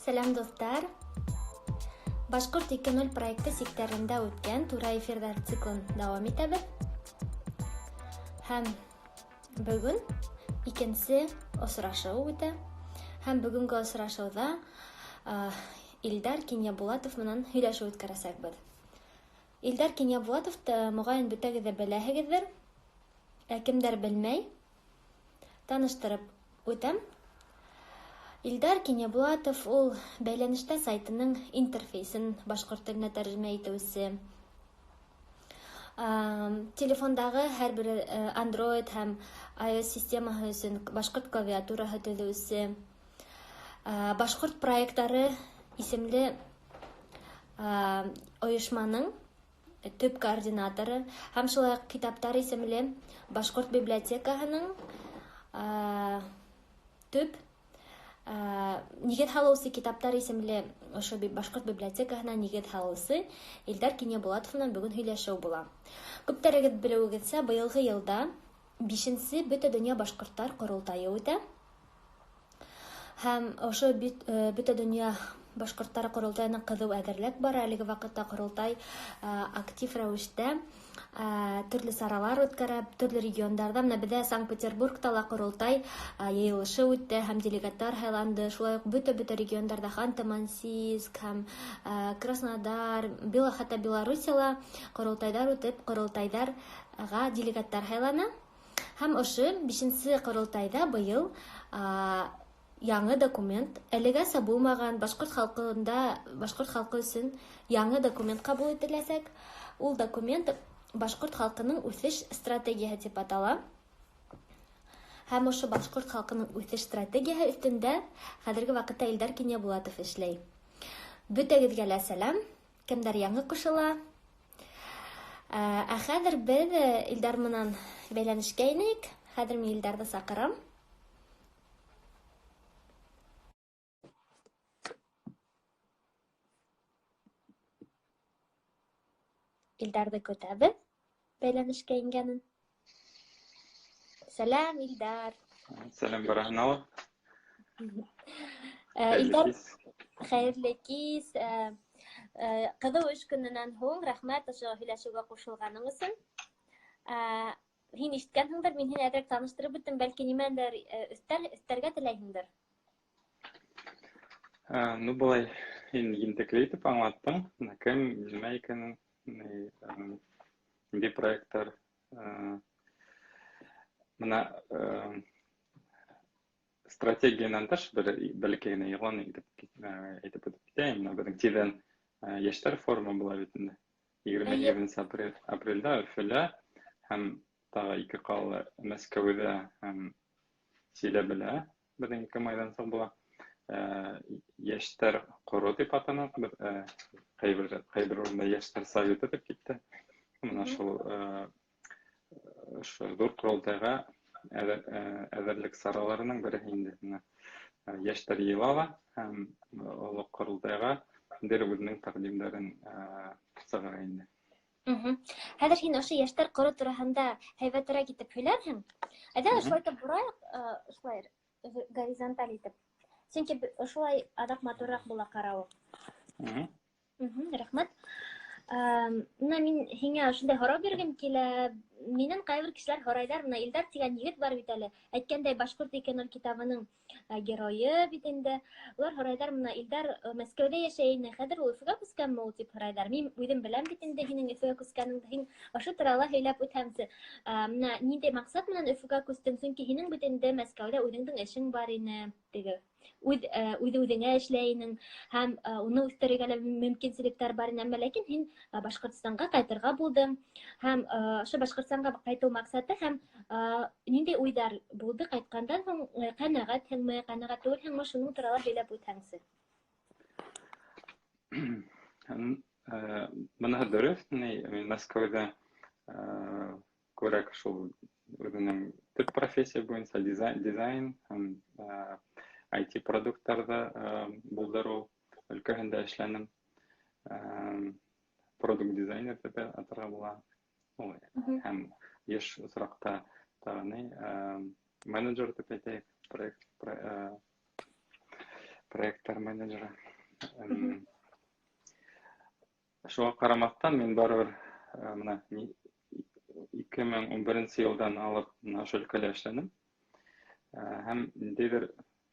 Сәләм, дуҫтар! Башҡорт 2.0 проекты сиктәрендә үткән тура эфирҙар циклын дауам итәбеҙ. Һәм бөгөн икенсе осрашыу үтә. Һәм бөгөнгө осрашыуҙа Илдар Кинйәбулатов менән һөйләшеү үткәрәсәкбеҙ. Илдар Кинйәбулатовты, моғайын, бөтәгеҙ ҙә беләһегеҙҙер. Ә кемдәр белмәй, таныштырып үтәм. Илдар Кинйәбулатов ул Бәйләнештә сайтының интерфейсын башҡорт теленә тәржемә итеүсе. Телефондағы һәр бер Android һәм iOS системаһы өсөн башҡорт клавиатураһы төҙөүсе. Башҡорт проекттары исемле ойошманың төп координаторы һәм шулай уҡ Китаптар исемле башҡорт библиотекаһының төп нигеҙ һалыусы, Китаптар исемле ошо башҡорт библиотекаһына нигеҙ һалыусы Илдар Кинйәбулатов менән бөгөн һөйләшеү була. Күптәрегеҙ белеүегеҙсә, быйылғы йылда бишенсе Бөтә донъя башҡорттар ҡоролтайы үтә. Һәм ошо Бөтә донъя башҡорттары ҡоролтайына ҡыҙыу әҙерлек бара. Әлеге ваҡытта ҡоролтай актив рәүештә төрлө саралар үткәрә, төрлө региондарҙа. Бына беҙҙә Санкт-Петербургта ла ҡоролтай йыйылышы үтте һәм делегаттар һайланды. Шулай уҡ бөтә-бөтә региондарҙа, Ханты-Мансийск һәм Краснодар, хатта Белоруссияла ҡоролтайҙар үтеп, ҡоролтайҙарға делегаттар һайлана. Һәм ошо бишенсе ҡоролтайҙа быйыл яңы документ, әлегәсә булмаған башҡорт халҡында, башҡорт халҡы өсөн яңы документ ҡабул ителәсәк. Ул документ «Башҡорт халҡының үҫеш стратегияһы» тип атала. Һәм ошо башҡорт халҡының үҫеш стратегияһы өҫтөндә хәҙерге ваҡытта Илдар Кинйәбулатов эшләй. Бөтәгеҙгә лә сәләм, кемдәр яңы ҡушыла. Ә хәҙер беҙ Илдар менән бәйләнешкә инек. Хәҙер мин Илдарҙы саҡырам. Илдарҙы көтәбеҙ, бәйләнешкә ингәнен. Сәләм, Илдар. Сәләм барыһына ла. Илдар, хәйерле кис. Ҡыҙыу эш көнөнән һуң рәхмәт ошо һөйләшеүгә ҡушылғаның өсөн. Һин ишеткәнһеңдер, мин һине әҙерәк таныштырып үттем, бәлки нимәлер өҫтәргә теләйһеңдер? Ну, былай һин ентекле итеп аңлаттың, кем, нимә икәнен, ниндәй проекттар. Бына стратегиянан тыш бер бәләкәй генә иғлан итеп әйтеп үтеп китәйем. Бына беҙҙең тиҙҙән йәштәр форумы була бит инде. 27 апрелдә Өфөлә һәм тағы ике ҡалала, Мәскәүҙә һәм Силәбелә беҙҙең ике майҙансыҡ була. Йәштәр ҡоро тип атана, ҡайбер урында йәштәр советы тип китте. Бына шул ошо ҙур ҡоролтайға әҙерлек сараларының береһе инде. Бына йәштәр йыйыла ла һәм оло ҡоролтайға бер үҙенең тәҡдимдәрен сығара инде. Хәҙер һин ошо йәштәр ҡоро тураһында һәйбәтерәк итеп һөйләрһең. Әйҙә, ошолай итеп борайыҡ, ошолай горизонталь итеп. Сөнки ошолай аҙаҡ матурыраҡ була ҡарауы. Рәхмәт. Бына мин һиңә ошондай һорау биргем килә. Минән ҡайбер кешеләр һорайҙар, бына Илдар тигән егет бар бит әле. Әйткәндәй, Башҡорт 2.0 китабының геройы бит инде. Улар һорайҙар, бына Илдар Мәскәүҙә йәшәй ине, хәҙер ул Өфөгә күскәнме ул тип һорайҙар. Мин үҙем беләм бит инде һинең Өфөгә күскәнеңде. Һин ошо турала һөйләп үтһәңсе. Бына ниндәй маҡсат менән Өфөгә күстең? Сөнки һинең бит инде Мәскәүҙә үҙеңдең эшең бар ине, теге үҙ үҙеңә эшләй инең һәм уны үҫтерергә лә мөмкинселектәр бар ине, әммә ләкин һин Башҡортостанға ҡайтырға булдың. Һәм ошо Башҡортостанға ҡайтыу маҡсаты һәм ниндәй уйҙар булды ҡайтҡандан һуң, ҡәнәғәтһеңме, ҡәнәғәт түгелһеңме, шуның турала һөйләп үтһәңсе. Быныһы дөрөҫ, мин Мәскәүҙә күберәк шул үҙенең төп профессия буйынса дизайн һәм IT продукттарҙы булдырыу өлкәһендә эшләнем. Продукт дизайнер тип атарға була. Һәм йыш осраҡта тағы ни, менеджер тип әйтәйек, проект. Проекттар менеджеры. Шуға ҡарамаҫтан, мин барыбер бына 2011 йылдан алып бына ошо өлкәлә эшләнем. Һәм ниндәйҙер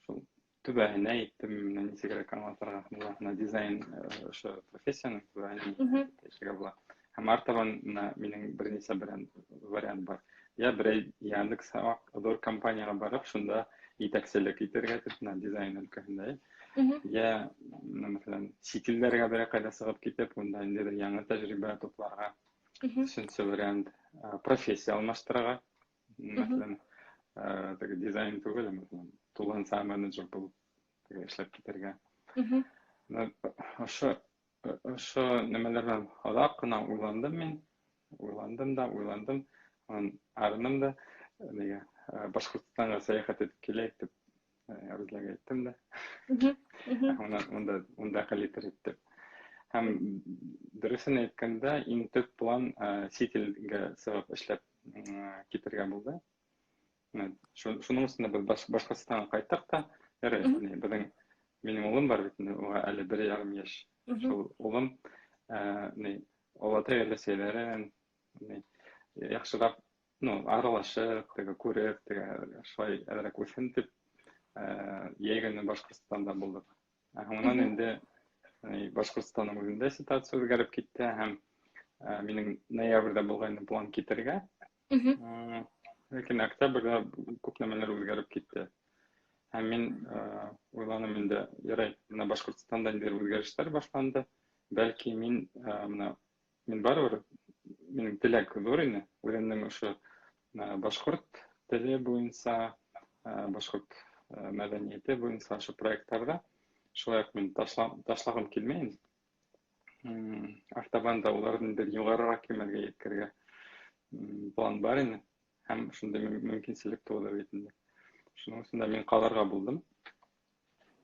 шул түбәһенә еттем, менә нисегерәк аңлатырға була, бына дизайн ошо профессияның түбәһенә әйтергә була. Һәм артабан бына минең бер нисә вариант бар. Я берәй Яндекс ҙур компанияға барып, шунда етәкселек итергә тип, бына дизайн өлкәһендә. Я, мәҫәлән, сит илдәргә берәй ҡайҙа сығып китеп, унда ниндәйҙер яңы тәжрибә тупларға. Өсөнсө вариант профессия алмаштырырға. Мәҫәлән, теге дизайн түгел, мәҫәлән, тулыһынса менеджер булып теге эшләп китергә. Ошо нәмәләр менән оҙаҡ ҡына уйландым мин. Уйландым да, уйландым. Арыным да, нигә Башҡортостанға сәйәхәт итеп киләйек тип Рузиләгә әйттем дә. Унда хәл итер итеп. Һәм дөрөҫөн әйткәндә, иң төп план сит илгә сығып эшләп китергә булды. Шуның өсөн беҙ Башҡортостанға ҡайттыҡ та, ярай, беҙҙең минең улым бар бит инде, уға әле 1,5 йәш. Шул улым олатай өләсәйләрен яҡшыраҡ, ну, аралашып, теге күреп, теге шулай әҙерәк үҫһен тип, йәй көнө Башҡортостанда булдыҡ. Ә һуңынан инде Башҡортостандың үҙендә ситуация үҙгәреп китте һәм минең ноябрҙә булғайны план китергә. Ләкин октябрҙә күп нәмәләр үҙгәреп китте. Һәм мин уйланым инде, ярай, бына Башҡортостанда ниндәйҙер үҙгәрештәр башланды. Бәлки мин бына мин барыбер минең теләк ҙур ине үҙемдең ошо башҡорт теле буйынса, башҡорт мәҙәниәте буйынса ошо проекттарҙа шулай уҡ мин ташлағым килмәй. Артабан да уларҙы инде юғарыраҡ кимәлгә еткерергә план бар ине. Һәм шундай мөмкинселек тыуҙы бит инде. Шуның өсөн дә мин ҡалырға булдым.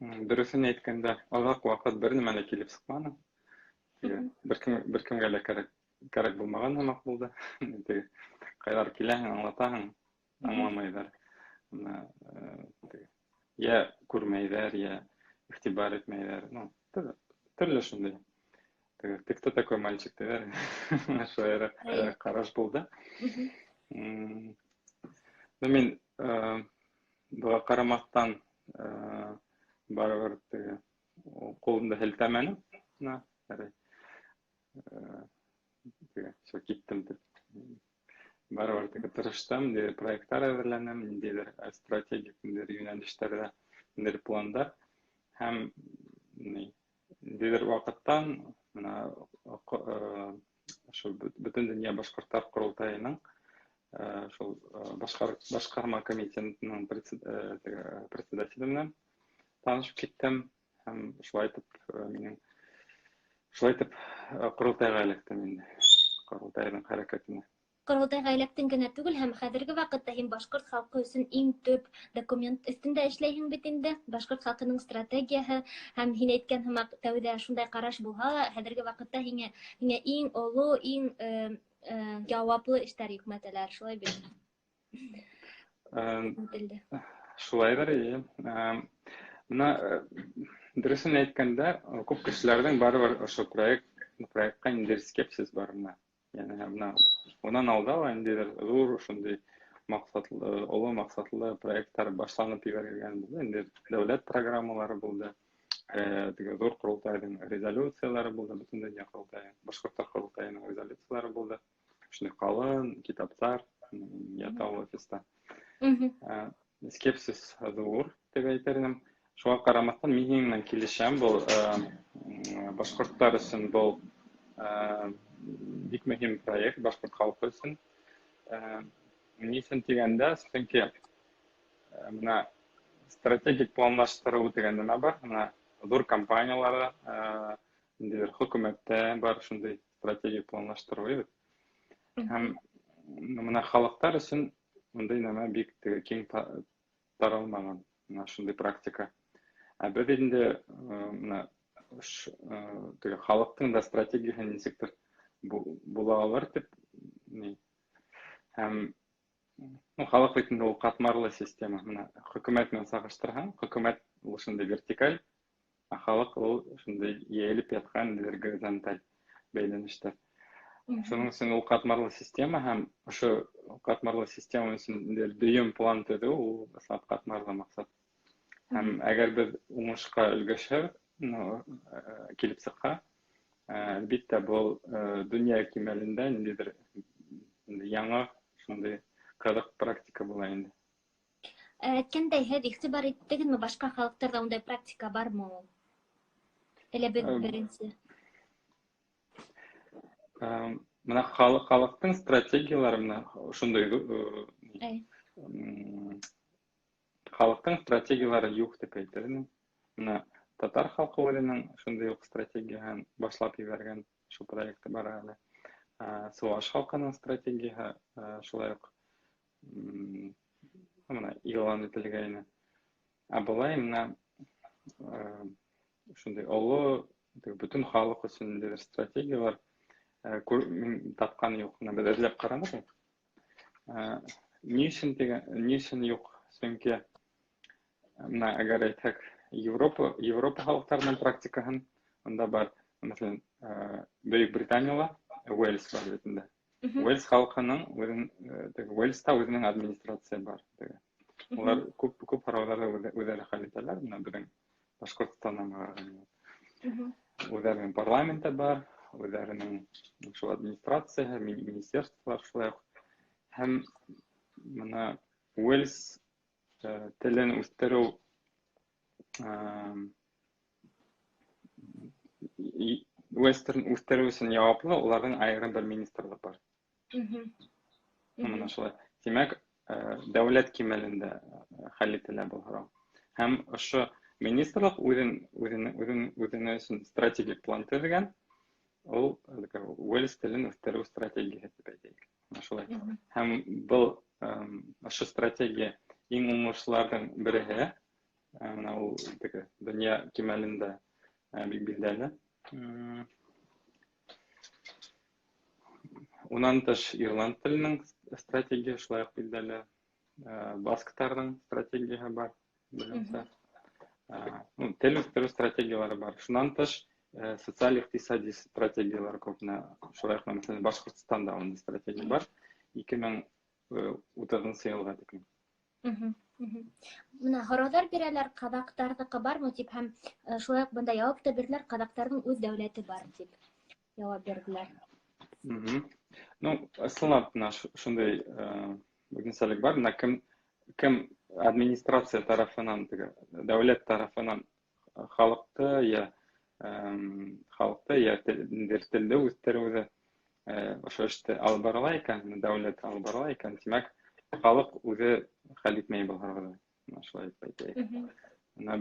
Дөрөҫөн әйткәндә, оҙаҡ ваҡыт бер нәмә лә килеп сыҡманы. Бер кемгә лә кәрәк булмаған һымаҡ булды. Теге ҡайҙар киләһең, аңлатаһың, аңламайҙар. Бына теге йә күрмәйҙәр, йә иғтибар итмәйҙәр. Ну, төрлө шундай. Теге, ты кто такой мальчик, тиҙәр. Шулайыраҡ ҡараш булды. Ну, мин быға ҡарамаҫтан барыбер теге ҡулымды һелтәмәнем. Бына, ярай. Теге, всё, киттем тип. Барыбер теге тырыштым, ниндәйҙер проекттар әҙерләнем, ниндәйҙер стратегик ниндәйҙер йүнәлештәрҙә, ниндәйҙер пландар. Һәм ниндәйҙер ваҡыттан бына шул Бөтөн донъя башҡорттар ҡоролтайының шул башҡарма комитетының председателе менән танышып киттем һәм шулай итеп минең шулай итеп ҡоролтайға эләктем инде, ҡоролтайҙың хәрәкәтенә. Ҡоролтайға эләктең генә түгел, һәм хәҙерге ваҡытта һин башҡорт халҡы өсөн иң төп документ өҫтөндә эшләйһең бит инде, башҡорт халҡының стратегияһы, һәм һин әйткән һымаҡ тәүҙә шундай ҡараш булһа ла, хәҙерге ваҡытта һиңә иң оло, иң яуаплы эштәр йөкмәтәләр, шулай бит? Үтелде. Шулайҙыр, эйе. Бына дөрөҫөн әйткәндә, күп кешеләрҙең барыбер ошо проектҡа ниндәйҙер скепсис бар бына. Йәнә бына унан алда ла ниндәйҙер ҙур ошондай маҡсатлы, оло маҡсатлы проекттар башланып ебәрелгән булды, ниндәйҙер дәүләт программалары булды, теге ҙур ҡоролтайҙың резолюциялары булды, бөтөн донъя ҡоролтайы, башҡорттар ҡоролтайының резолюциялары булды. Шундай ҡалын китаптар ята ул офиста. Скепсис ҙур тип әйтер инем. Шуға ҡарамаҫтан мин һинең менән килешәм, был башҡорттар өсөн был бик мөһим проект, башҡорт халҡы өсөн. Ни өсөн тигәндә, сөнки бына стратегик планлаштырыу тигән нәмә бар. Бына ҙур компанияларҙа, ниндәйҙер хөкүмәттә бар шундай стратегик планлаштырыу бит. Һәм бына халыҡтар өсөн ундай нәмә бик теге киң таралмаған, бына шундай практика. Ә беҙ инде бына теге халыҡтың да стратегияһы нисектер була алыр тип, ни. Һәм, ну, халыҡ бит инде ул ҡатмарлы система. Бына хөкүмәт менән сағыштырһаң, хөкүмәт ул шундай вертикаль Ә халыҡ ул шундай йәйелеп ятҡан ниндәйҙер горизонталь бәйләнештәр. Шуның өсөн ул ҡатмарлы система, һәм ошо ҡатмарлы система өсөн ниндәйҙер дөйөм план төҙөү ул ысынлап ҡатмарлы маҡсат. Һәм әгәр беҙ уңышҡа өлгәшһәк, килеп сыҡһа, әлбиттә, был донъя кимәлендә ниндәйҙер яңы шундай ҡыҙыҡ практика була инде. Әйткәндәй, һеҙ иғтибар иттегеҙме, башҡа халыҡтарҙа ундай практика бармы ул? Әллә беҙ беренсе? Бына халыҡтың стратегиялары менә ошондай, халыҡтың стратегиялары юҡ тип әйтер инем. Бына татар халҡы үҙенең шундай уҡ стратегияһын башлап ебәргән, шул проекты бар әле. Сыуаш халҡының стратегияһы шулай уҡ бына иғлан ителгәйне. Ә былай менә шундай оло бөтөн халыҡ өсөн ниндәйҙер стратегиялар мин тапҡан юҡ. Бына беҙ эҙләп ҡараныҡ. Ни өсөн тигән, ни өсөн юҡ? Сөнки бына әгәр әйтһәк, Европа халыҡтарының практикаһын, унда бар, мәҫәлән, Бөйөк Британияла Уэльс бар бит инде. Уэльс халҡының үҙен, теге Уэльста үҙенең администрация бар. Теге. Улар күп һорауҙарҙы үҙҙәре хәл итәләр, бына беҙҙең Башҡортостандан ҡарағанда. Үҙҙәренең парламенты бар, үҙҙәренең шул администрацияһы, министерстволар шулай уҡ. Һәм бына Уэльс телен үҫтереү, Уэльс телен үҫтереү өсөн яуаплы уларҙың айырым бер министрлыҡ бар. Бына шулай. Тимәк, дәүләт кимәлендә хәл ителә был һорау. Һәм ошо министрлыҡ үҙен өсөн стратегик план төҙөгән. Ул Уэльс телен үҫтереү стратегияһы тип әйтәйек. Бына шулай. Һәм был ошо стратегия иң уңышлыларҙың береһе. Бына ул теге донъя кимәлендә бик билдәле. Унан тыш ирланд теленең стратегияһы шулай уҡ билдәле. Басктарҙың стратегияһы бар, белемсә. Тел үҫтереү стратегиялары бар. Шунан тыш социаль-иҡтисади стратегиялар күп. Менә шулай уҡ, мәҫәлән, Башҡортостанда ундай стратегия бар. 2030 йылға тиклем. Бына һорауҙар бирәләр, ҡаҙаҡтарҙыҡы бармы тип, һәм шулай уҡ бында яуап та бирҙеләр, ҡаҙаҡтарҙың үҙ дәүләте бар тип яуап бирҙеләр. Ну, ысынлап, бына шундай үҙенсәлек бар. Бына кем администрация тарафынан, теге дәүләт тарафынан халыҡты йә ниндәйҙер телде үҫтереүҙе, ошо эште алып барыла икән, дәүләт алып барыла икән, тимәк, халыҡ үҙе хәл итмәй был һорауҙы. Бына шулай итеп әйтәйек. Бына,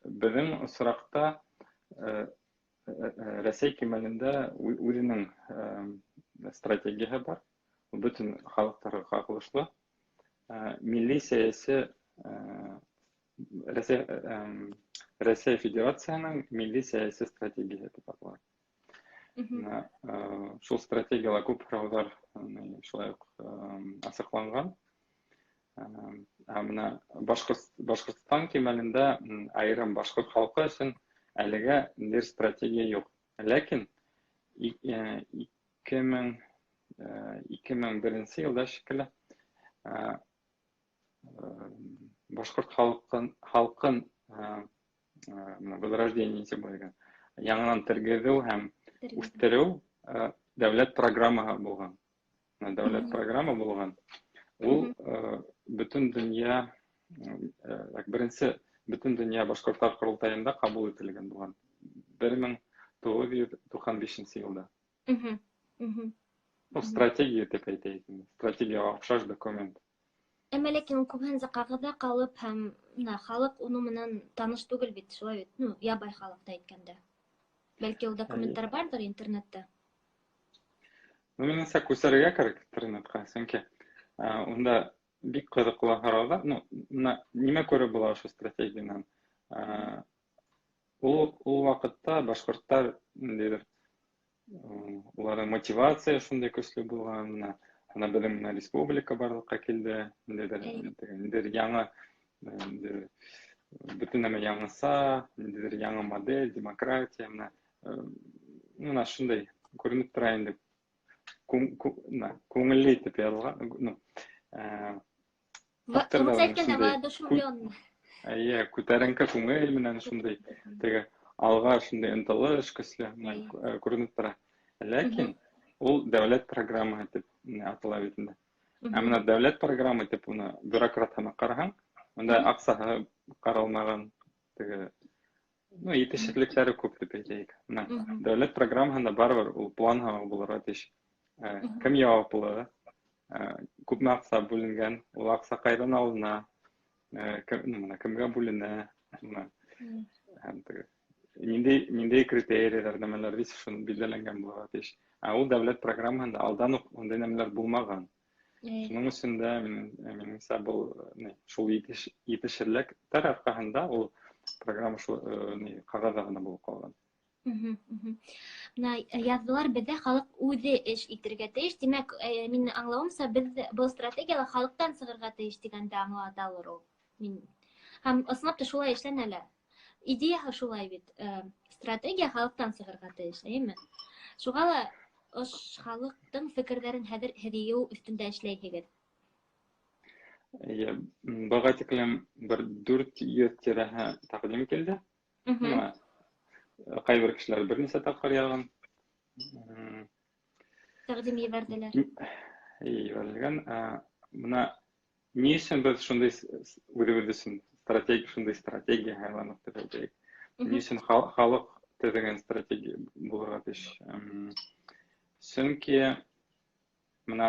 беҙҙең осраҡта, Рәсәй кимәлендә үҙенең стратегияһы бар. Ул бөтөн халыҡтарға ҡағылышлы. Милли сәйәси, Рәсәй Федерацияһының милли сәйәси стратегияһы тип атала. Бына, шул стратегияла күп һорауҙар, шулай уҡ, асыҡланған. Ә бына Башҡортостан кимәлендә, айырым башҡорт халҡы өсөн әлегә ниндәйҙер стратегия юҡ. Ләкин 2001 йылда шикелле, башҡорт халҡын, бына возрождение тип әйткән, яңынан тергеҙеү һәм Тергеҙеү. үҫтереү, дәүләт программаһы булған. Бына дәүләт программа булған. Ул, бөтөн донъя, беренсе бөтөн донъя башҡорттар ҡоролтайында ҡабул ителгән булған. 1995 йылда. Ну, стратегия тип әйтәйек инде. Стратегияға оҡшаш документ. Әммә ләкин ул күбеһенсә ҡағыҙҙа ҡалып һәм бына халыҡ уның менән таныш түгел бит, шулай бит? Ну, ябай халыҡта әйткәндә. Бәлки ул документтар барҙыр интернетта? Ну, минеңсә, күсерергә кәрәк интернетҡа, сөнки, унда бик ҡыҙыҡлы һорауҙар. Ну, бына нимә күреп була ошо стратегиянан? Ул ваҡытта башҡорттар ниндәйҙер, уларҙың мотивация шундай көслө булған, бына беҙҙең менән республика барлыҡҡа килде, ниндәйҙер, теге, ниндәйҙер яңы, ниндәйҙер, Бөтөн нәмә яңыса, ниндәйҙер яңы модель, демократия, менә, менә шундай күренеп тора инде. Күңелле итеп яҙылған, ну, Русça әйткәндә, воодушевленно. Әйе, күтәренке күңел менән шундай теге алға шундай ынтылыш көслө күренеп тора. Ләкин ул дәүләт программаһы дип атала бит инде. Ә менә дәүләт программа дип уны бюрократ һымаҡ ҡараһаң, унда аҡсаһы ҡаралмаған, теге, ну, етешһеҙлектәре күп дип әйтәйек. Менә дәүләт программаһында барыбер ул план һымаҡ булырға тейеш. Кем яуаплы, күпме аҡса бүленгән, ул аҡса ҡайҙан алына, кем, ну, менә кемгә бүленә, менә һәм теге ниндәй критерийлар, нәмәләр бит шуны билдәләнгән булырға тейеш. Ә ул дәүләт программаһында алдан уҡ ундай нәмәләр булмаған. Шуның өсөн дә минеңсә, был ни, шул етешһеҙлектәр арҡаһында ул программа шул ни, ҡағыҙҙа ғына булып ҡалған. Бына яҙҙылар, беҙҙә халыҡ үҙе эш итергә тейеш. Тимәк, мин аңлауымса, беҙ был стратегияла халыҡтан сығырға тейеш тигәнде аңлаталыр ул. Мин һәм ысынлап та шулай эшләнә лә. Идеяһы шулай бит. Стратегия халыҡтан сығырға тейеш, әйеме? Шуға ла ошо халыҡтың фекерҙәрен хәҙер һеҙ йыйыу өҫтөндә эшләйһегеҙ. Эйе, быға тиклем бер 400 тирәһе тәҡдим килде. Менә ҡайбер кешеләр бер нисә тапҡыр яҙған. Тәҡдим ебәрҙеләр. Ебәрелгән. Бына ни өсөн беҙ шундай үҙебеҙ өсөн стратегия, шундай стратегия һайланыҡ тип әйтәйек. Ни өсөн халыҡ төҙөгән стратегия булырға тейеш? Сөнки бына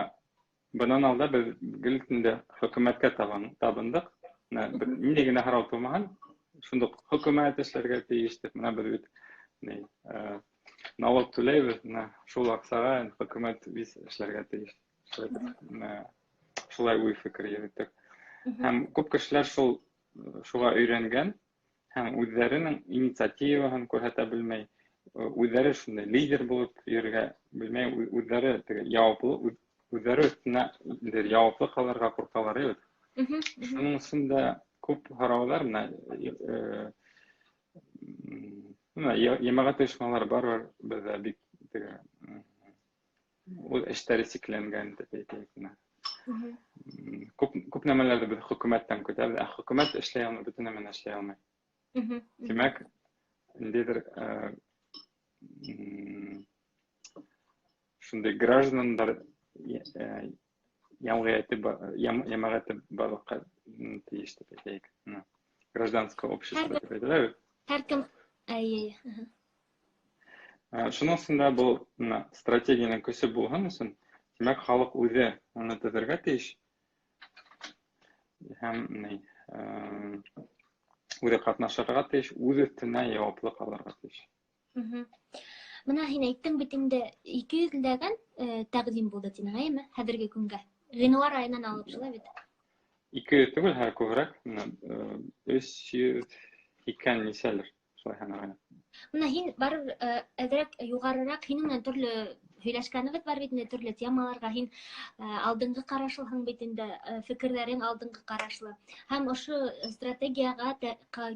бынан алда беҙ гел инде хөкүмәткә табындыҡ. Бына бер ниндәй генә һорау тыумаһын, шундуҡ хөкүмәт эшләргә тейеш тип, бына беҙ бит ни, налог түләйбеҙ, бына шул аҡсаға хөкүмәт бит эшләргә тейеш. Шулай итеп, бына шулай уй фекер йөрөттөк. Һәм күп кешеләр шуға өйрәнгән һәм үҙҙәренең инициативаһын күрһәтә белмәй, үҙҙәре шундай лидер булып йөрөргә белмәй, үҙҙәре теге яуаплы, үҙҙәре өҫтөнә инде яуаплы ҡалырға ҡурҡалар бит. Шуның өсөн дә күп һорауҙар менә, йәмәғәт ойошмалары барыбер беҙҙә бик теге, ул эштәре сикләнгән тип әйтәйек менә. Күп нәмәләрҙе беҙ хөкүмәттән көтәбеҙ, ә хөкүмәт эшләй алмай, бөтөн нәмәне эшләй алмай. Тимәк, ниндәйҙер, шундай граждандар йәмғиәте барлыҡҡа тейеш тип әйтәйек. Менә, гражданское общество тип әйтәләр бит. Һәр кем, әйе, әйе. Шуның өсөн дә был, менә, стратегияның көсө булһын өсөн, тимәк, халыҡ үҙе уны төҙөргә тейеш. Һәм ни, үҙе ҡатнашырға тейеш, үҙ өҫтөнә яуаплы ҡалырға тейеш. Бына һин әйттең бит инде, ике йөҙләгән, тәҡдим булды тинең, әйеме? Хәҙерге көнгә. Ғинуар айынан алып, шулай бит? 200 түгел, хәҙер күберәк, менә, өс йөҙ һикһән нисәлер, шулай һанағайны. Бына һин барыбер, әҙерәк юғарыраҡ, һинең менән төрлө һөйләшкәнебеҙ бар бит инде, төрлө темаларға һин, алдынғы ҡарашлыһың бит инде, фекерҙәрең алдынғы ҡарашлы. Һәм ошо стратегияға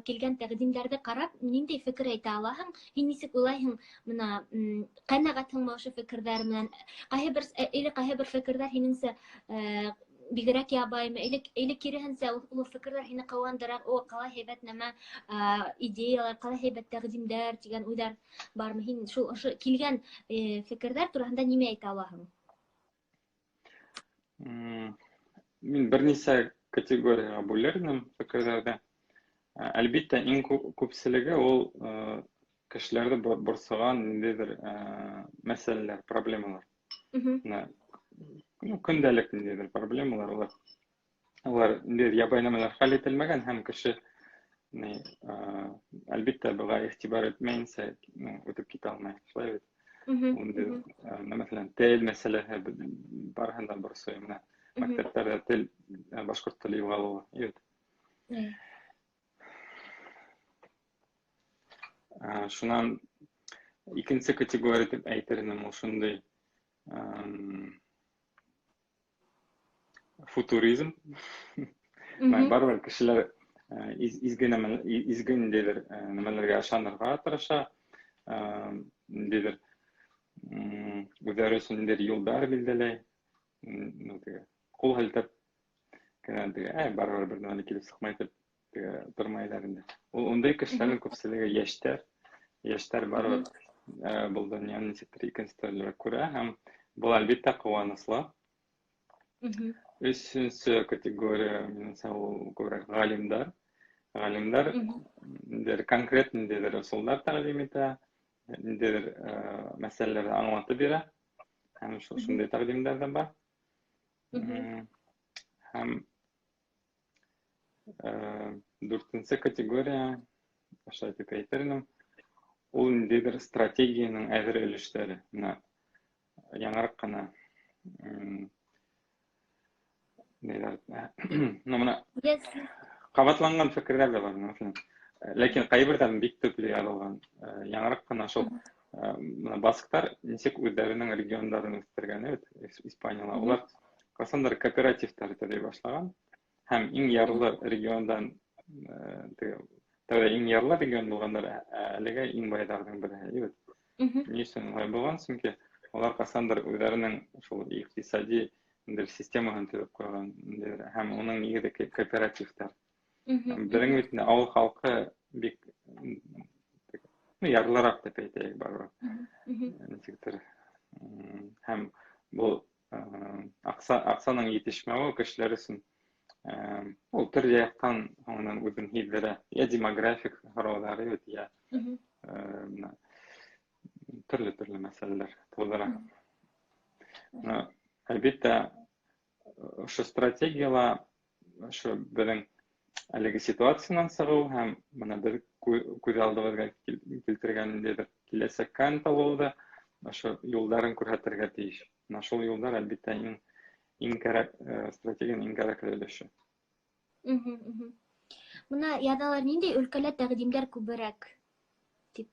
килгән тәҡдимдәрҙе ҡарап, ниндәй фекер әйтә алаһың? Һин нисек уйлайһың, бына, ҡәнәғәтһеңме ошо фекерҙәр менән? Ҡайһы бер, или ҡайһы бер фекерҙәр һинеңсә, бигерәк ябаймы, или киреһенсә, ул фекерҙәр һине ҡыуандыра, о, ҡалай һәйбәт нәмә, идеялар, ҡалай һәйбәт тәҡдимдәр тигән уйҙар бармы? Һин шул ошо килгән, фекерҙәр тураһында нимә әйтә алаһың? Мин бер нисә категорияға бүлер инем фекерҙәрҙе. Әлбиттә, иң күпселеге ул, кешеләрҙе борсоған ниндәйҙер, мәсьәләләр, проблемалар. Менә, көндәлек ниндәйҙер проблемалар, улар ниндәйҙер ябай нәмәләр хәл ителмәгән һәм кеше, ни, әлбиттә, быға иғтибар итмәйенсә, үтеп китә алмай, шулай бит. Унда, менә, мәҫәлән, тел мәсьәләһе барыһын да борсой, менә мәктәптәрҙә тел, башҡорт теле юғалыуы, бит. Шунан икенсе категория тип әйтер инем, ул шундай, футуризм. Барыбер кешеләр Изге изге ниндәйҙер нәмәләргә ышанырға тырыша, ниндәйҙер үҙҙәре өсөн ниндәйҙер юлдар билдәләй, ну, теге ҡул һелтәп кенә, теге, барыбер бер нәмә лә килеп сыҡмай тип теге тормайҙар инде. Ул ундай кешеләрҙең күпселеге йәштәр. Йәштәр барыбер был донъяны нисектер икенсе төрлөрәк күрә, һәм был, әлбиттә, ҡыуаныслы. Өсөнсө категория, минеңсә, ул күберәк ғалимдар. Ғалимдар ниндәйҙер конкрет ниндәйҙер ысулдар тәҡдим итә, ниндәйҙер мәсьәләләрҙе аңлатып бирә. Һәм шундай тәҡдимдәр ҙә бар. Һәм дүртенсе категория, ошолай тип әйтер инем, ул ниндәйҙер стратегияның әҙер өлөштәре. Бына яңыраҡ ҡына ну, бына ҡабатланған фекерҙәр ҙә бар, мәҫәлән. Ләкин ҡайберҙәрен бик төплө яҙылған. Яңыраҡ ҡына шул бына басктар нисек үҙҙәренең региондарын үҫтергән бит Испанияла. Улар ҡасандыр кооперативтар төҙөй башлаған һәм иң ярлы региондан, теге тәүҙә иң ярлы регион булғандар, әлегә иң байҙарҙың береһе бит. Ни өсөн улай булған? Сөнки улар ҡасандыр үҙҙәренең шул иҡтисади ниндәйҙер системаһын төҙөп ҡуйған һәм уның нигеҙе кооперативтар. Беҙҙең бит инде ауыл халҡы бик, ну, ярлыраҡ тип әйтәйек барыбер. Нисектер. Һәм был аҡсаның етешмәүе кешеләр өсөн ул төрлө яҡтан һуңынан үҙен һиҙҙерә. Йә демографик һорауҙары бит, йә бына төрлө-төрлө мәсьәләләр тыуҙыра. Әлбиттә, ошо стратегияла ошо беҙҙең әлеге ситуациянан сығыу һәм бына беҙ күҙ алдыбыҙға килтергән ниндәйҙер киләсәккә ынтылыуҙы ошо юлдарын күрһәтергә тейеш. Бына шул юлдар, әлбиттә, иң кәрәк, стратегияның иң кәрәкле өлөшө. Бына яҙалар, ниндәй өлкәлә тәҡдимдәр күберәк тип.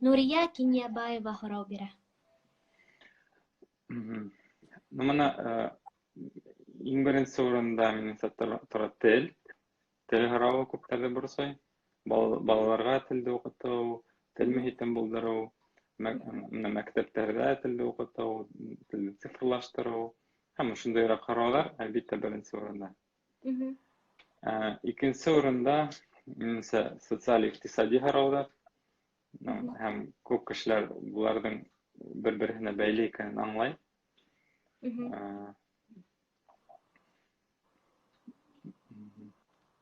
Нурия Кинйәбаева һорау бирә. Ну, бына иң беренсе урында, минеңсә, тора тел. Тел һорауы күптәрҙе борсой. Балаларға телде уҡытыу, тел мөхитен булдырыу, бына мәктәптәрҙә телде уҡытыу, телде цифрлаштырыу һәм ошондайыраҡ һорауҙар, әлбиттә, беренсе урында. Икенсе урында, минеңсә, социаль иҡтисади һорауҙар. Һәм күп кешеләр уларҙың бер-береһенә бәйле икәнен аңлай.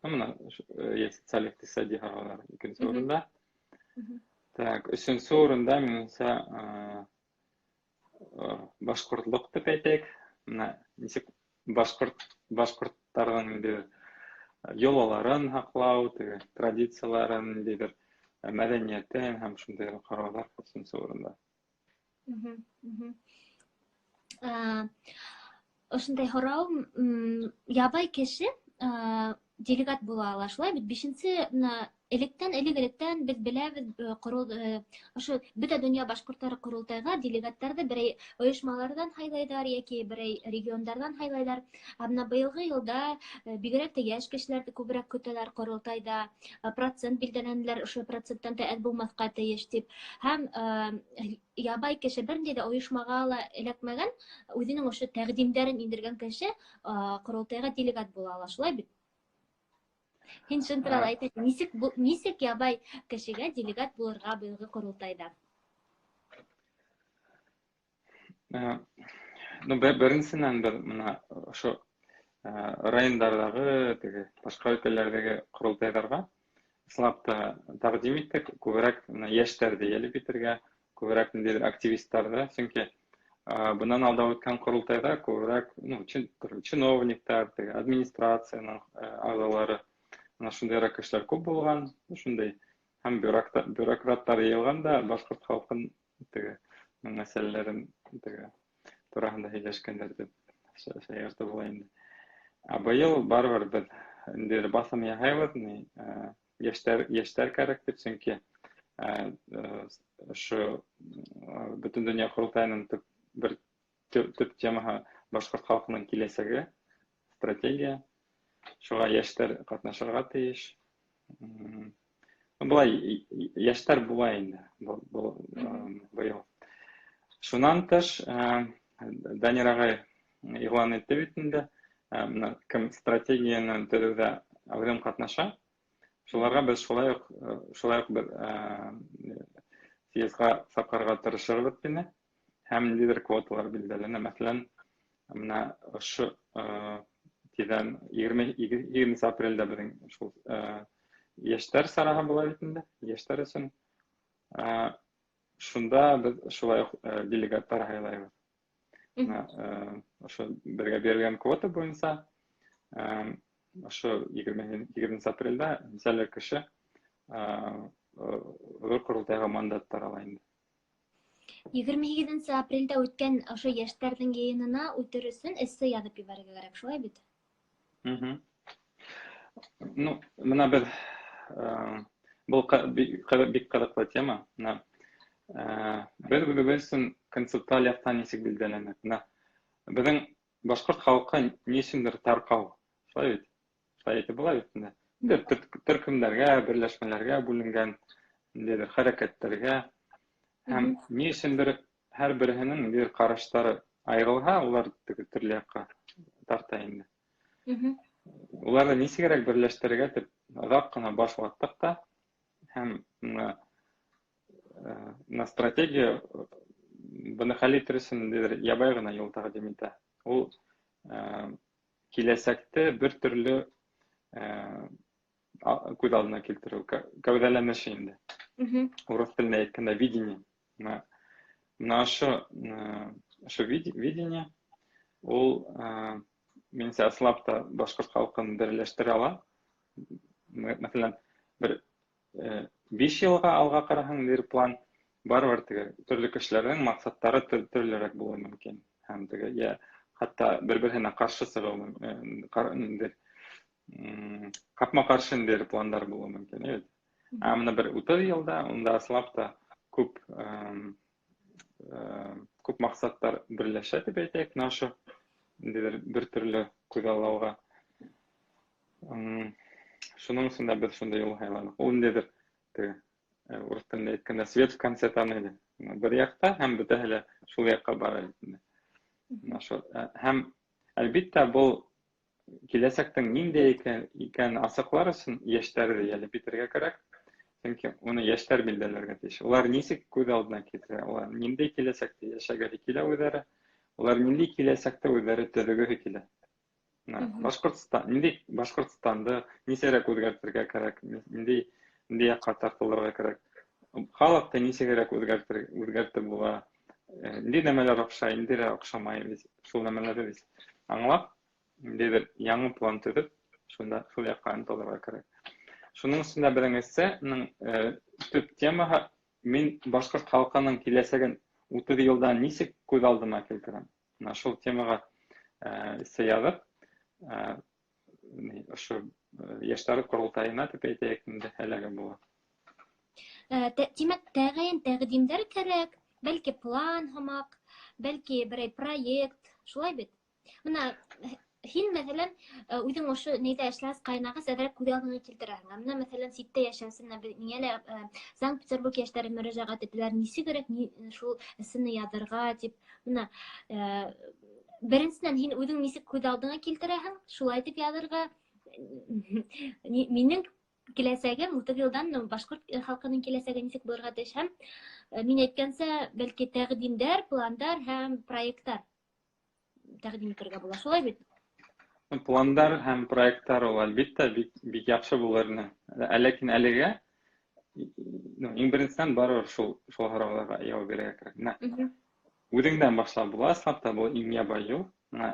Бына социаль иҡтисади һорауҙар икенсе урында. Так, өсөнсө урында, минеңсә, башҡортлоҡ тип әйтәйек. Бына нисек башҡорттарҙың ниндәйҙер йолаларын һаҡлау, теге традицияларын, ниндәйҙер мәҙәниәтен һәм шундай һорауҙар өсөнсө урында. Ошондай һорау, ябай кеше делегат була ала, шулай бит? Бишенсе, бына электән, элек-электән беҙ беләбеҙ, ошо бөтә донъя башҡорттары ҡоролтайға делегаттарҙы берәй ойошмаларҙан һайлайҙар йәки берәй региондарҙан һайлайҙар. Ә бына быйылғы йылда бигерәк тә йәш кешеләрҙе күберәк көтәләр ҡоролтайҙа, процент билдәләнеләр, ошо проценттан да әҙ булмаҫҡа тейеш тип. Һәм ябай кеше, бер ниндәй ҙә ойошмаға ла эләкмәгән, үҙенең ошо тәҡдимдәрен индергән кеше ҡоролтайға делегат була ала, шулай бит? Һин шул турала әйт, нисек ябай кешегә делегат булырға быйылғы ҡоролтайҙа? Ну, беренсенән, беҙ бына ошо райондарҙағы, теге башҡа өлкәләрҙәге ҡоролтайҙарға ысынлап та тәҡдим иттек, күберәк бына йәштәрҙе йәлеп итергә, күберәк ниндәйҙер активисттарҙы, сөнки бынан алда үткән ҡоролтайҙа күберәк, ну, төрлө чиновниктар, теге администрацияның ағзалары, бына шундайыраҡ кешеләр күп булған, шундай һәм бюрократтар йыйылған да башҡорт халҡын теге мәсьәләләрен теге тураһында һөйләшкәндәр тип шаяртып була инде. Ә быйыл барыбер беҙ ниндәйҙер баҫым яһайбыҙ, ни, йәштәр кәрәк тип, сөнки ошо бөтөн донъя ҡоролтайының бер төп темаһы башҡорт халҡының киләсәге, стратегия. Шуға йәштәр ҡатнашырға тейеш. Былай йәштәр була инде быйыл. Шунан тыш, Данир ағай иғлан итте бит инде, бына кем стратегияны төҙөүҙә әүҙем ҡатнаша, шуларға беҙ шулай уҡ беҙ съездға саҡырырға тырышырбыҙ тине, һәм ниндәйҙер квоталар билдәләнә. Мәҫәлән, бына ошо тиҙҙән 28 апрелдә беҙҙең шул йәштәр сараһы була бит инде, йәштәр өсөн. Шунда беҙ шулай уҡ делегаттар һайлайбыҙ. Ошо беҙгә бирелгән квота буйынса ошо 28 апрелдә нисәлер кеше ҙур ҡоролтайға мандаттар ала инде. 28 апрелдә үткән ошо йәштәрҙең йыйынына үтер өсөн эссе яҙып ебәрергә кәрәк, шулай бит? Ну, бына беҙ был бик ҡыҙыҡлы тема. Бына беҙ үҙебеҙ өсөн концептуаль яҡтан нисек билдәләнек. Бына беҙҙең башҡорт халҡы ни өсөндөр тарҡау. Шулай бит? Шулай әйтеп була бит инде. Инде төркөмдәргә, берләшмәләргә бүленгән, ниндәйҙер хәрәкәттәргә һәм ни өсөндөр һәр береһенең ниндәйҙер ҡараштары айырылһа, улар теге төрлө яҡҡа тарта инде. Уларҙы нисегерәк берләштерергә тип оҙаҡ ҡына баш ваттыҡ та, һәм бына стратегия быны хәл итер өсөн ниндәйҙер ябай ғына юл тәҡдим итә. Ул киләсәкте бер төрлө күҙ алдына килтереү, кәүҙәләнеше инде. Урыҫ телендә әйткәндә, видение. Бына ошо видение ул, минеңсә, ысынлап та башҡорт халҡын берләштерә ала. Мәҫәлән, бер 5 йылға алға ҡараһаң, бер план барыбер теге төрлө кешеләрҙең маҡсаттары төрлөрәк булыуы мөмкин. Һәм теге йә хатта бер-береһенә ҡаршы сығыуы, ниндәйҙер ҡапма-ҡаршы ниндәйҙер пландар булыуы мөмкин, бит. Ә бына бер 30 йылда унда ысынлап та күп маҡсаттар берләшә тип әйтәйек, бына ошо ниндәйҙер бер төрлө күҙаллауға. Шуның өсөн дә беҙ шундай юл һайланыҡ. Ул ниндәйҙер теге урыҫ телендә әйткәндә свет в конце тоннеля. Бер яҡта һәм бөтәһе лә шул яҡҡа бара инде. Бына шул. Һәм әлбиттә был киләсәктең ниндәй икәнен асыҡлар өсөн йәштәрҙе йәлеп итергә кәрәк. Сөнки уны йәштәр билдәләргә тейеш. Улар нисек күҙ алдына килтерә, улар ниндәй киләсәктә йәшәгеһе килә үҙҙәре, улар ниндәй киләсәктә үҙҙәре төҙөгөһө килә. Башҡортостан, ниндәй Башҡортостанды нисегерәк үҙгәртергә кәрәк, ниндәй яҡҡа тартылырға кәрәк. Халыҡты нисегерәк үҙгәртеп була, ниндәй нәмәләр оҡшай, ниндәйҙәр оҡшамай, шул нәмәләрҙе беҙ аңлап, ниндәйҙер яңы план төҙөп, шунда шул яҡҡа ынтылырға кәрәк. Шуның өсөн дә беҙҙең эссеның төп темаһы мин башҡорт халҡының киләсәген 30 йылдан нисек күҙ алдыма килтерәм. Бына шул темаға эссе яҙып, ошо йәштәр ҡоролтайына тип әйтәйек инде, эләге була. Тимәк, тәғәйен тәҡдимдәр кәрәк, бәлки план һымаҡ, бәлки берәй проект, шулай бит? Бына һин, мәҫәлән, үҙең ошо нейҙә эшләс, ҡайнағас әҙерәк күҙ алдыңа килтерәһең. Ә бына, мәҫәлән, ситтә йәшәүсе, бына миңә лә Санкт-Петербург йәштәре мөрәжәғәт итәләр, нисегерәк шул эссены яҙырға тип. Бына беренсенән, һин үҙең нисек күҙ алдыңа килтерәһең, шулай итеп яҙырға. Минең киләсәгем 30 йылдан башҡорт халҡының киләсәге нисек булырға тейеш, һәм мин әйткәнсә, бәлки тәҡдимдәр, пландар һәм проекттар тәҡдим итергә була, шулай бит? Пландар һәм проекттар ул әлбиттә бик яҡшы булыр ине. Ләкин әлегә, иң беренсенән барыбер шул һорауҙарға яуап бирергә кәрәк. Менә үҙеңдән башлап була, ысынлап та был иң ябай юл. Менә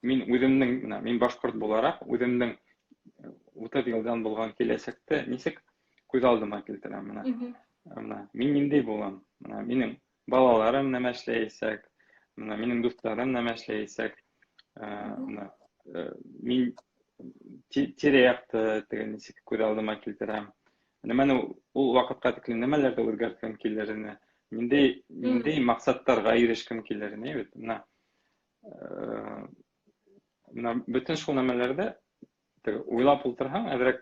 мин үҙемдең, менә мин башҡорт булараҡ, үҙемдең 30 йылдан булған киләсәкте нисек күҙ алдыма килтерәм, менә. Менә мин ниндәй булам? Менә минең балаларым нәмә эшләйәсәк? Менә минең дуҫтарым нәмә эшләйәсәк? Менә мин тирә-яҡты теге нисек күҙ алдыма килтерәм? Нәмәне ул ваҡытҡа тиклем нәмәләрҙе үҙгәрткем килер ине? Ниндәй маҡсаттарға ирешкем килер ине, бит? Менә бөтөн шул нәмәләрҙе Уйлап ултырһаң, әҙерәк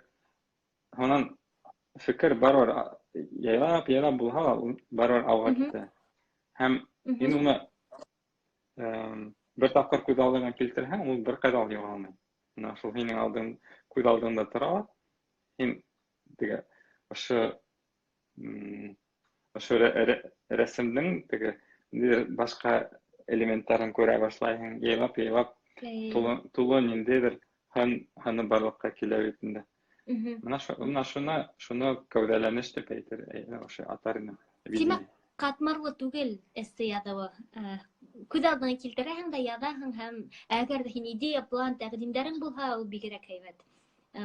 һунан фекер барыбер яйлап яйлап булһа ла, барыбер алға китә. Һәм һин уны бер тапҡыр күҙ алдыңа килтерһәң, ул бер ҡайҙа ла юғалмай. Менә шул һинең алдың, күҙ алдыңда тора ла. Һин теге ошо ошо рәсемдең теге ниндәйҙер башҡа элементтарын күрә башлайһың, яйлап яйлап тулы, тулы ниндәйҙер һын һыны барлыҡҡа килә бит инде. Менә менә шуны шуны кәүҙәләнеш тип әйтер, ошо атар инем. Тимәк, ҡатмарлы түгел эссе яҙыуы. Күҙ алдыңа килтерәһең дә яҙаһың, һәм әгәр ҙә һин идея, план, тәҡдимдәрең булһа, ул бигерәк һәйбәт.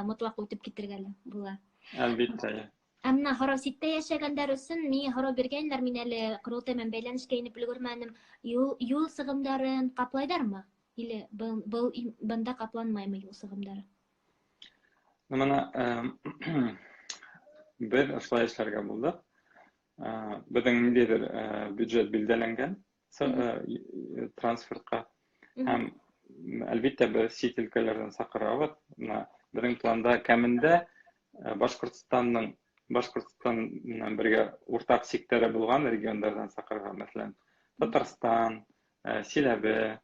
Мотлаҡ үтеп китергә лә була. Әлбиттә. Ә менә һорау ситтә йәшәгәндәр өсөн миңә һорау биргәннәр, мин әле ҡоролтай менән бәйләнешкә инеп өлгөрмәнем. Юл, юл сығымдарын ҡаплайҙармы? Или был, был бында ҡапланмаймы юл сығымдары? Ну, менә беҙ ошолай эшләргә булдыҡ. Беҙҙең ниндәйҙер бюджет билдәләнгән трансфертҡа. Һәм әлбиттә беҙ сит өлкәләрҙән саҡырабыҙ. Менә беҙҙең планда кәмендә Башҡортостандың Башҡортостан менән бергә уртаҡ сиктәре булған региондарҙан саҡырырға, мәҫәлән, Татарстан, Силәбе,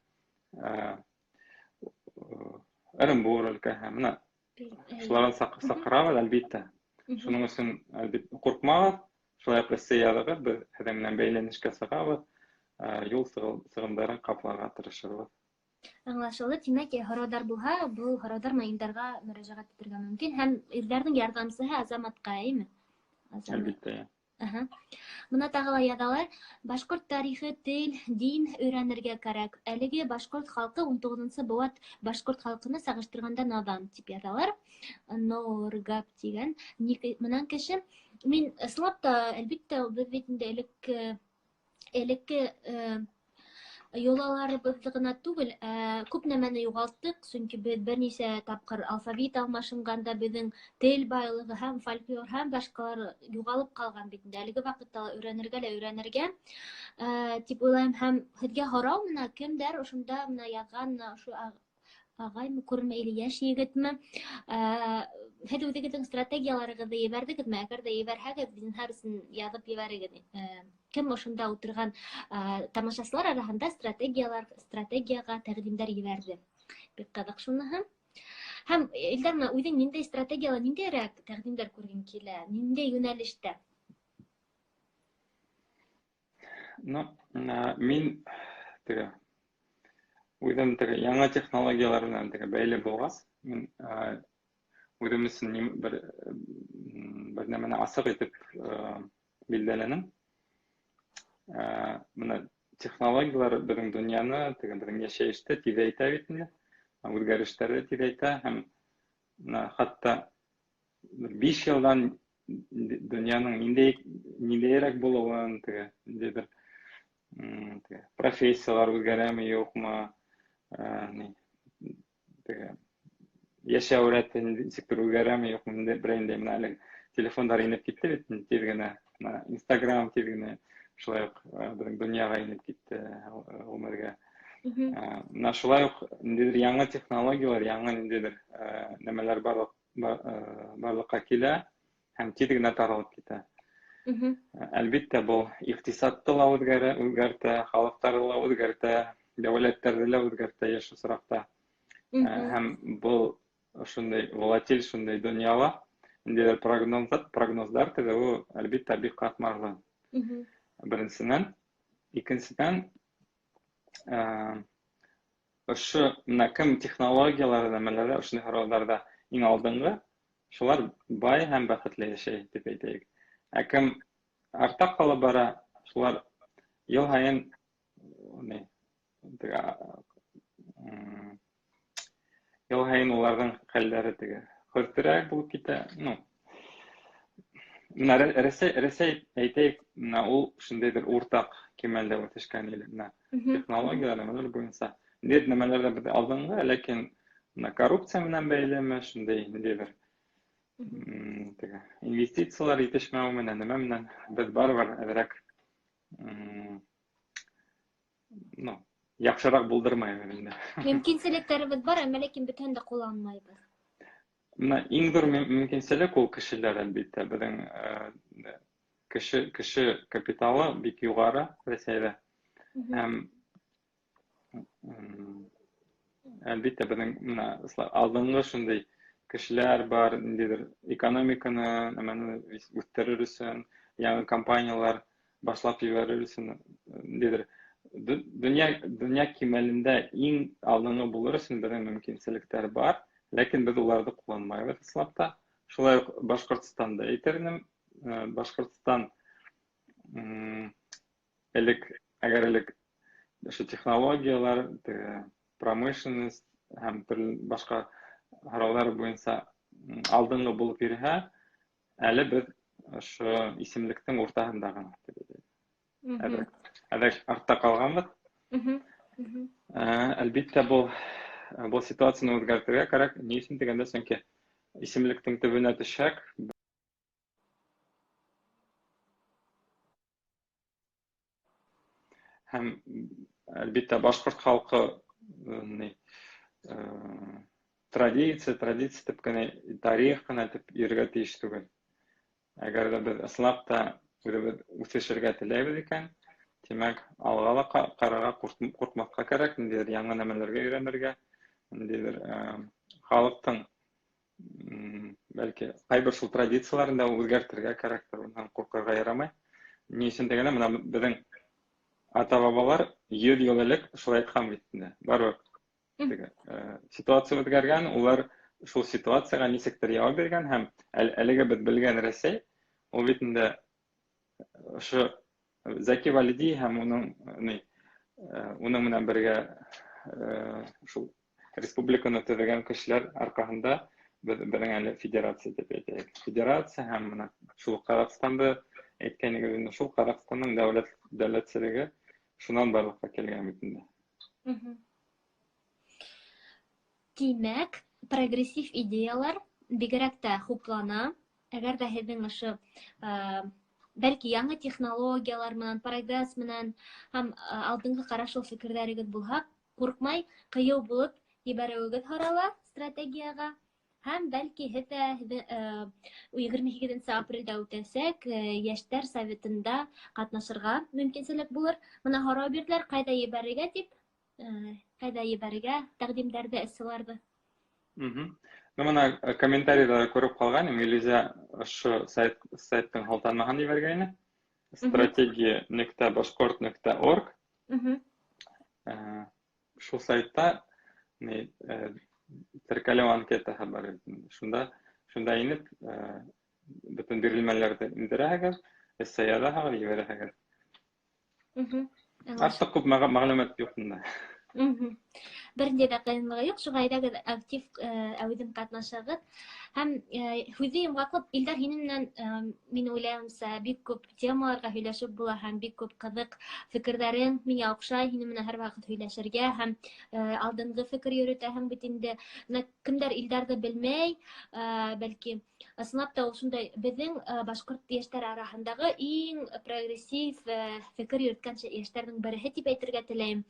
Ырымбур өлкәһе. Менә шуларҙан саҡырабыҙ, әлбиттә. Шуның өсөн, әлбиттә, ҡурҡмағыҙ, шулай уҡ эссе яҙығыҙ, беҙ һеҙҙең менән бәйләнешкә сығабыҙ, юл сығымдарын ҡапларға тырышырбыҙ. Аңлашылды. Тимәк, һорауҙар булһа, был һорауҙар менән Илдарға мөрәжәғәт итергә мөмкин. Һәм Илдарҙың ярҙамсыһы Азаматҡа, әйме? Азамат. Әлбиттә. Аһа. Бына тағы ла яҙалар. Башҡорт тарихы, тел, дин өйрәнергә кәрәк. Әлеге башҡорт халҡы 19-нсы быуат башҡорт халҡына сағыштырғанда наҙан, тип яҙалар. Норгап тигән менән кеше. Мин ысынлап та, әлбиттә, беҙ бит инде элекке элекке йолаларыбыҙҙы ғына түгел, ә күп нәмәне юғалттыҡ, сөнки беҙ бер нисә тапҡыр алфавит алмашынғанда беҙҙең тел байлығы һәм фольклор һәм башҡалар юғалып ҡалған бит инде. Әлеге ваҡытта ла өйрәнергә лә өйрәнергә тип уйлайым. Һәм һеҙгә һорау менә кемдәр ошонда менә яҙған ошо ағаймы күренмәй или йәш егетме? Һеҙ үҙегеҙҙең стратегияларығыҙҙы ебәрҙегеҙме? Әгәр ҙә ебәрһәгеҙ, зинһар өсөн яҙып ебәрегеҙ. Кем ошонда ултырған тамашасылар араһында стратегиялар, стратегияға тәҡдимдәр ебәрҙе? Бик ҡыҙыҡ шуныһы. Һәм Илдар, менә үҙең ниндәй стратегияла, ниндәйерәк тәҡдимдәр күргең килә? Ниндәй йүнәлештә? Ну, мин теге үҙем теге яңы технологиялар менән теге бәйле булғас, мин үҙем өсөн бер бер нәмәне асыҡ итеп билдәләнем. Менә технологиялар беҙҙең донъяны, теге беҙҙең йәшәйеште тиҙәйтә бит инде, үҙгәрештәрҙе тиҙәйтә, һәм менә хатта 5 йылдан донъяның ниндәй ниндәйерәк булыуын, теге ниндәйҙер теге профессиялар үҙгәрәме, юҡмы, ни, теге йәшәү рәте нисектер үҙгәрәме, юҡмы, берәй ниндәй. Менә әле телефондар инеп китте бит тиҙ генә, Инстаграм тиҙ генә шулай уҡ беҙҙең донъяға инеп китте, ғүмергә. Менә шулай уҡ ниндәйҙер яңы технологиялар, яңы ниндәйҙер нәмәләр барлыҡҡа килә һәм тиҙ генә таралып китә. Әлбиттә, был иҡтисадты ла үҙгәртә, халыҡтарҙы ла үҙгәртә, дәүләттәрҙе лә үҙгәртә йыш осраҡта. Һәм был ошондай волатиль шундай донъяла ниндәйҙер прогноздар төҙөү, әлбиттә, бик ҡатмарлы. Беренсенән, икенсенән, ошо менә кем технологиялар нәмәләрҙә, ошондай һорауҙарҙа иң алдынғы, шулар бай һәм бәхетле йәшәй, тип әйтәйек. Ә кем артта ҡалып бара, шулар йыл һайын ни, теге, йыл һайын уларҙың хәлдәре теге хөртөрәк булып китә. Ну, менә Рәсәй, әйтәйек, менә ул шундайҙыр уртаҡ кимәлдә үҫешкән ил, менә технологиялар нәмәләр буйынса. Ниндәйҙер нәмәләрҙә беҙ алдынғы, ләкин менә коррупция менән бәйлеме, шундай ниндәйҙер теге инвестициялар етешмәү менән, нәмә менән беҙ барыбер әҙерәк ну, яҡшыраҡ булдырмайбыҙ инде. Мөмкинселектәребеҙ бар, әммә ләкин бөтәһен дә ҡулланмайбыҙ. Менә иң ҙур мөмкинселек ул кешеләр, әлбиттә, беҙҙең кеше капиталы бик юғары Рәсәйҙә. Һәм әлбиттә, беҙҙең менә алдынғы шундай кешеләр бар, ниндәйҙер экономиканы нәмәне үҫтерер өсөн, яңы компаниялар башлап ебәрер өсөн, ниндәйҙер донъя кимәлендә иң алдынғы булыр өсөн беҙҙең мөмкинселектәр бар, ләкин беҙ уларҙы ҡулланмайбыҙ ысынлап та. Шулай уҡ Башҡортостанда әйтер инем, Башҡортостан элек, әгәр элек ошо технологиялар, теге промышленность һәм төрлө башҡа һорауҙар буйынса алдынғы булып йөрөһә, әле беҙ ошо исемлектең уртаһында ғына тип әйтәйек. Әҙерәк артта ҡалғанбыҙ. Әлбиттә, был ситуацияны үҙгәртергә кәрәк. Ни өсөн тигәндә, сөнки исемлектең төбөнә төшһәк, һәм әлбиттә башҡорт халҡы традиция тип кенә, тарих ҡына тип йөрөргә тейеш түгел. Әгәр ҙә беҙ ысынлап та үҙебеҙ үҫешергә теләйбеҙ икән, тимәк, алға ла ҡарарға ҡурҡмаҫҡа кәрәк, ниндәйҙер яңы нәмәләргә өйрәнергә, ниндәйҙер халыҡтың бәлки ҡайбер шул традицияларын да үҙгәртергә кәрәктер, унан ҡурҡырға ярамай. Ни өсөн тигәндә, бына беҙҙең ата-бабалар 100 йыл элек шулай әйткән бит инде. Барыбер теге ситуация үҙгәргән, улар шул ситуацияға нисектер яуап биргән, һәм әлеге беҙ белгән Рәсәй, ул бит инде ошо Зәки Вәлиди һәм уның менән бергә шул республиканы төҙөгән кешеләр арҡаһында беҙҙең әле федерация тип әйтәйек. Федерация һәм бына шул Ҡаҙағстанды әйткәнегеҙ инде, шул Ҡаҙағстандың дәүләтселеге шунан барлыҡҡа килгән бит инде. Тимәк, прогрессив идеялар бигерәк тә хуплана. Әгәр ҙә һеҙҙең ошо, бәлки яңы технологиялар менән, прогресс менән һәм алдынғы ҡарашлы фекерҙәрегеҙ булһа, ҡурҡмай, ҡыйыу булып ебәреүегеҙ һорала стратегияға. Һәм бәлки һеҙ ҙә, 28 апрелдә үтәсәк Йәштәр советында ҡатнашырға мөмкинселек булыр. Бына һорау бирҙеләр, ҡайҙа ебәрергә тип, ҡайҙа ебәрергә тәҡдимдәрҙе, эсселарҙы. Бына комментарийҙа күреп ҡалғайным, Илиза ошо сайттың һылтамаһын ебәргәйне. Стратегия нөктә башҡорт нөктә орг. Шул сайтта теркәлеү анкетаһы бар ине. Шунда инеп, бөтөн бирелмәләрҙе индерәһегеҙ, эссе яҙаһығыҙ, ебәрәһегеҙ. Артыҡ күп мәғлүмәт юҡ унда. Бер ниндәй ҙә ҡыйынлығы юҡ, шуға әйҙәгеҙ актив әүҙем ҡатнашығыҙ. Һәм һүҙҙе йомғаҡлап, Илдар, һинең менән, мин уйлайымса, бик күп темаларға һөйләшеп була һәм бик күп ҡыҙыҡ фекерҙәрең миңә оҡшай, һинең менән һәр ваҡыт һөйләшергә һәм алдынғы фекер йөрөтәһең бит инде. Бына кемдәр Илдарҙы белмәй, бәлки ысынлап та ул шундай беҙҙең башҡорт йәштәре араһындағы иң прогрессив фекер йөрөткән йәштәрҙең береһе тип әйтергә теләйем.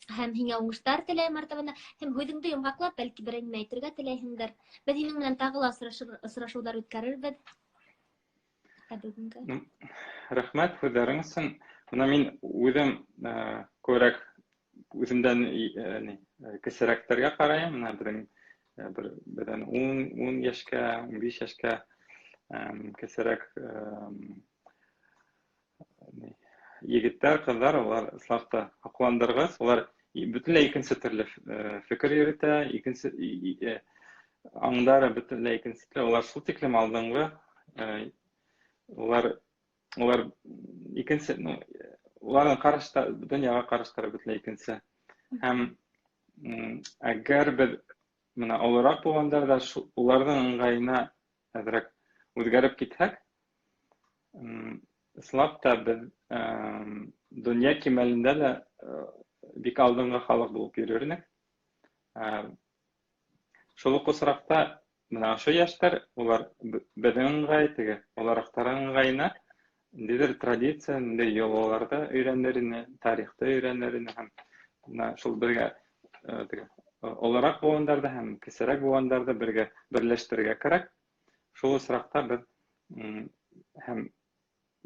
Һәм һиңә уңыштар теләйем артабан. Һәм һүҙеңде йомғаҡлап, бәлки берәй нимә әйтергә теләйһеңдер. Беҙ һинең менән тағы ла осрашыуҙар үткәрербеҙ. Ә бөгөнгә? Рәхмәт һүҙҙәрең өсөн. Бына мин үҙем күберәк үҙемдән кесерәктәргә ҡарайым. Бына беҙҙең беҙҙән ун йәшкә, ун биш йәшкә кесерәк егеттәр, ҡыҙҙар, улар ысынлап та һоҡландырғыс. Улар бөтөнләй икенсе төрлө фекер йөрөтә, икенсе аңдары бөтөнләй икенсе төрлө. Улар шул тиклем алдынғы, улар икенсе, ну, уларҙың ҡараштары, донъяға ҡараштары бөтөнләй икенсе. Һәм әгәр беҙ бына олораҡ булғандар ҙа уларҙың ыңғайына әҙерәк үҙгәреп китһәк, ысынлап та беҙ донъя кимәлендә лә бик алдынғы халыҡ булып йөрөр инек. Шул уҡ осраҡта бына ошо йәштәр, улар беҙҙең ыңғай, теге олораҡтар ыңғайына ниндәйҙер традиция, ниндәй йолаларҙы өйрәнер ине, тарихты өйрәнер ине һәм бына шул беҙгә теге Олораҡ быуындарҙы һәм кесерәк быуындарҙы бергә берләштерергә кәрәк. Шул осраҡта беҙ һәм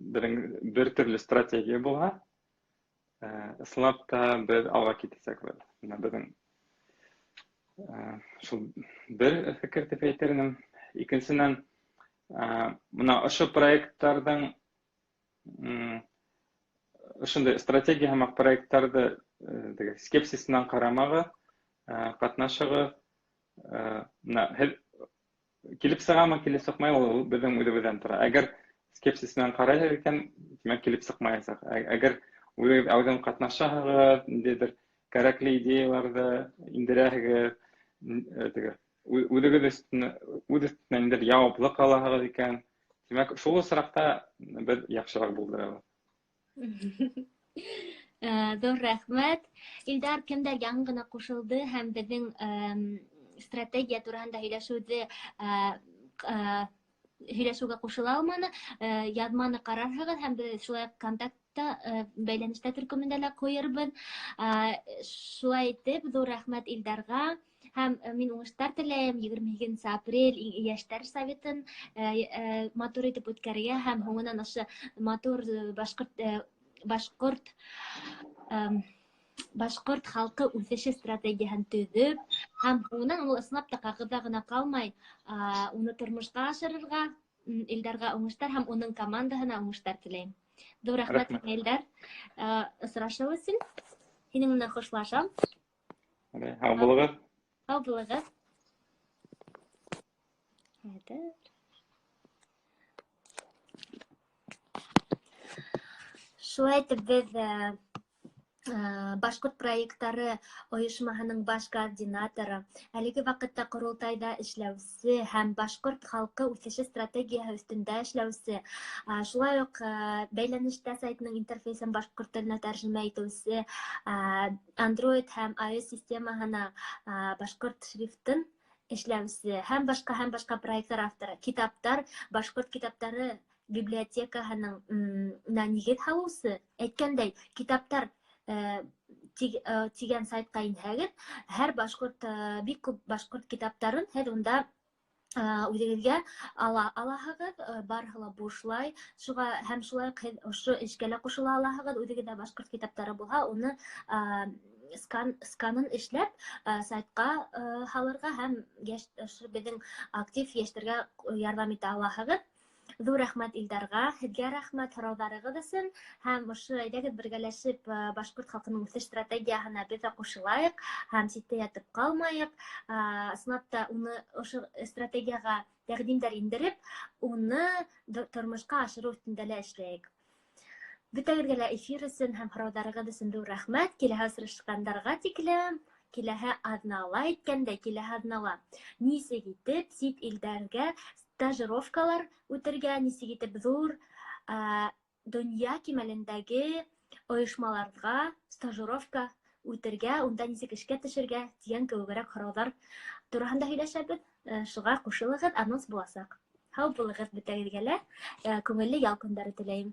беҙҙең бер төрлө стратегия булһа, ысынлап та беҙ алға китәсәкбеҙ. Бына беҙҙең шул бер фекер тип әйтер инем. Икенсенән, бына ошо проекттарҙың ошондай стратегия һымаҡ проекттарҙы теге скепсис менән ҡарамағыҙ, ҡатнашығыҙ. Бына һеҙ килеп сығамы, килеп сыҡмай, ул беҙҙең үҙебеҙҙән тора. Әгәр скепсис менән ҡарайһығыҙ икән, тимәк, килеп сыҡмаясаҡ. Әгәр үҙегеҙ әүҙем ҡатнашаһығыҙ, ниндәйҙер кәрәкле идеяларҙы индерәһегеҙ, теге үҙегеҙ өҫтөнә, үҙ өҫтөнә ниндәйҙер яуаплыҡ алаһығыҙ икән, тимәк, шул осраҡта беҙ яҡшыраҡ булдырабыҙ. Ҙур рәхмәт. Илдар, кемдәр яңы ғына ҡушылды һәм беҙҙең стратегия тураһында һөйләшеүҙе һөйләшеүгә ҡушыла алманы, яҙманы ҡарарһығыҙ һәм беҙ шулай уҡ контактта бәйләнештә төркөмөндә лә ҡуйырбыҙ. Шулай итеп, ҙур рәхмәт Илдарға. Һәм мин уңыштар теләйем 28 апрель йәштәр советын матур итеп үткәрергә һәм һуңынан ошо матур башҡорт халҡы үҫеше стратегияһын төҙөп, һәм һуңынан ул ысынлап та ҡағыҙҙа ғына ҡалмай, уны тормошҡа ашырырға Илдарға уңыштар һәм уның командаһына уңыштар теләйем. Ҙур рәхмәт, Рәхмәт. Илдар, осрашыу өсөн. Һинең менән хушлашам. Һау булығыҙ. Һау булығыҙ. Хәҙер. Шулай итеп, беҙ Башҡорт проекттары ойошмаһының баш координаторы, әлеге ваҡытта ҡоролтайҙа эшләүсе һәм башҡорт халҡы үҫеше стратегияһы өҫтөндә эшләүсе, шулай уҡ бәйләнештә сайтының интерфейсын башҡорт теленә тәржемә итеүсе, Android һәм iOS системаһына башҡорт шрифтын эшләүсе һәм башҡа һәм башҡа проекттар авторы, китаптар, башҡорт китаптары библиотекаһының нигеҙ һалыусы, әйткәндәй, китаптар тигән сайтҡа инһәгеҙ, һәр башҡорт, бик күп башҡорт китаптарын һеҙ унда үҙегеҙгә ала алаһығыҙ, барыһы ла бушлай. Шуға һәм шулай уҡ һеҙ ошо эшкә лә ҡушыла алаһығыҙ, үҙегеҙҙә башҡорт китаптары булһа, уны сканын эшләп, сайтҡа һалырға һәм ошо беҙҙең актив йәштәргә ярҙам итә алаһығыҙ. Ҙур рәхмәт Илдарға, һеҙгә рәхмәт һорауҙарығыҙ өсөн һәм ошо әйҙәгеҙ бергәләшеп башҡорт халҡының үҫеш стратегияһына беҙ ҙә ҡушылайыҡ һәм ситтә ятып ҡалмайыҡ. Ысынлап та уны ошо стратегияға тәҡдимдәр индереп, уны тормошҡа ашырыу өҫтөндә лә эшләйек. Бөтәгеҙгә лә эфир өсөн һәм һорауҙарығыҙ өсөн ҙур рәхмәт. Киләһе осрашҡандарға тиклем, киләһе аҙнала әйткәндәй, киләһе аҙнала нисек итеп сит илдәргә стажировкалар үтергә, нисек итеп ҙур донъя кимәлендәге ойошмаларға стажировка үтергә, унда нисек эшкә төшөргә тигән кеүегерәк һорауҙар тураһында һөйләшәбеҙ. Шуға ҡушылығыҙ, анонс буласаҡ. Һау булығыҙ бөтәгеҙгә лә, күңелле ял көндәре теләйем.